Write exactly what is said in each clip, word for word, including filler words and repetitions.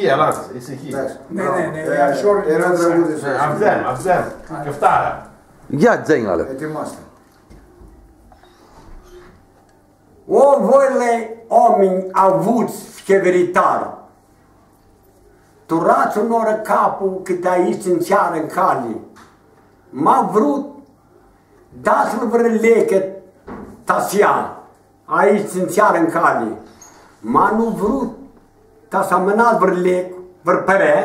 Ia, lasã, isi hii. Da. Ne, ne, ne, e ashor. Era drăguț de sus. Avem, avem. Căftarea. Ia, dzã-nj, ale. Etimoastea. O, voi, oaminj avuts, cheviritar, turats unã oarã caplu cãtã aishti ãn tsearã ncali. Ma vrut, dats-lã vãrã lecã ta s-ia, aishti ãn tsearã ncali. Ma nu vrut, ta s-amãnats vãrã lec, vãrã pãre,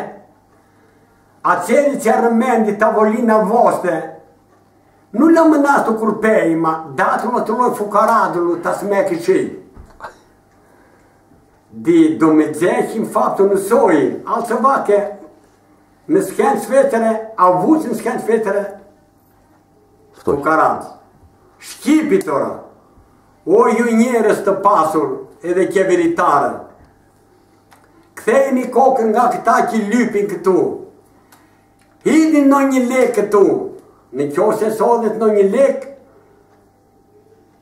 atselj tsi armãn di tavolina voastrã, nu li amãnats tu curpei, ma dats-lã, tu lor fucaradlu, ta s-meacã shi elj. Di Dumnidzã him faptu nãsoi, altsã va cã nãscãntsã featsirã, avuts nãscãntsã featsirã, fucaradz. Schipi tora, o iu njerã stã pasul, e di cheviritarã. Cthei-mi cocã nga cãtachi ljupi ncã tu. Hii di nonjilec cã tu, nã chiosi s-odits nonjilec,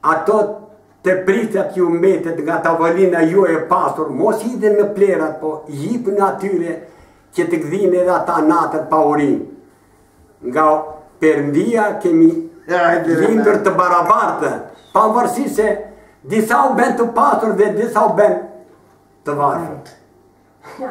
a tot ti pritsea ti umete, nga tavolina iu e pasur, mo s-hii di nã plera, po, hii pãnã atsea, cã ti gdini era ta natã pauri. Nga perdia, cã mi... Hai, di linduri ta barabartã, pa vãrsise, di s-au ben tu pasur, di, di s-au ben tu varfã. Da.